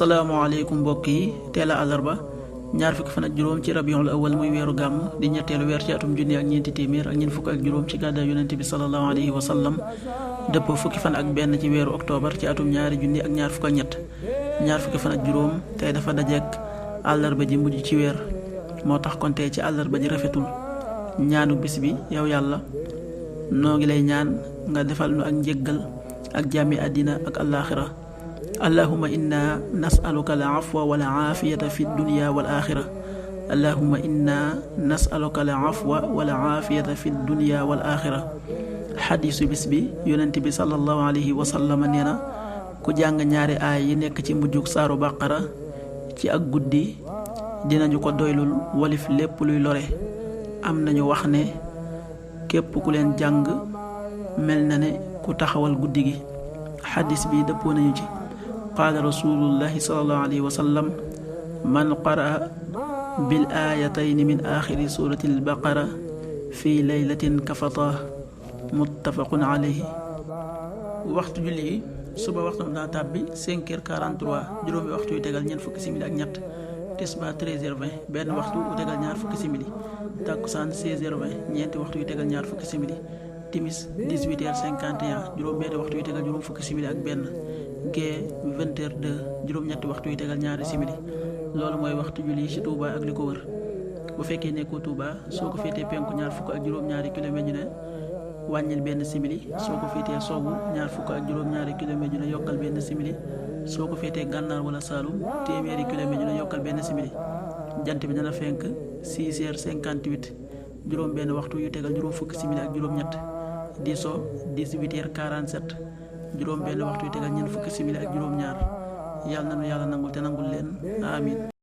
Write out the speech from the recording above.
asalaamaaleykum mbokk yi teel a àllarba ñaar fukki fan ak juróom ci rabiul awal muy weeru gàmm di ñetteelu weer ci atum junni ak ñeenti téeméer ak ñeent fukk ak juróom ci gàddaay yonent bi sallallahu alayhi wa sallam dëpp fukki fan ak benn ci weeru octobre ci atum ñaari junni ak ñaar fukk ak ñett ñaar fukki fan ak juróom tey dafa dajeek àllarba ji mujj ci weer moo tax kon tey ci àllarba ji rafetul ñaanu bis bi yow yàlla noo ngi lay ñaan nga defal nu ak njéggal ak jàmmi àddina ak àllaaxira allahuma inna nasaluka al afwa wal aafiyata fi dunya wal axira allahuma inna nasaluka al afwa wal aafiyata fi dunya wal axira xadiisu bis bi yonent bi sallallahu alayhi wa sallam nee na ku jàng ñaari aay yi nekk ci mujjug saaru bàqara ci ak guddi dinañu ko doylul walif lépp luy lore am nañu wax ne képp ku leen jàng mel na ne ku taxawal guddi gi xadis bi dëppoo nañu ci qaala rasulullahi sallallahu alayhi wa sallam man qaraa bil aayatayni min aaxiri surati albaqara fi laylatin kafataa muttafaqun alayhi. waxtu julli gi suba waxtu daa tàbbi 5h43 juróomi waxtu yu tegal ñeent fukki simili ak ñett tisbaar 13h20 benn waxtu yu tegal ñaar fukki simili takkusaan 16h20 ñeenti waxtu yu tegal ñaar fukki simili timis 18h51 juróom benn waxtu yu tegal juróom fukki simili ak benn gee 20h02 juróom ñetti waxtu yu tegal ñaari simili loolu mooy waxtu julli ci Touba ak li ko wër bu fekkee nekkoo Touba soo ko féetee penku ñaar fukk ak juróom-ñaari kilomètre ju ne wàññil benn simili soo ko féetee sowwu ñaar fukk ak juróom-ñaari kilomètre ju ne yokkal benn simili soo ko féetee gànnaar wala Saalum téeméeri kilomètre ju ne yokkal benn simili jant bi dana fenk 6h58 juróom benn waxtu yu tegal juróom fukki simili ak juróom ñett di so 18h47 juróom benn waxtu yu tegal ñeent fukki simili ak juróom ñaar yàlla na nu yàlla nangul te nangul leen amin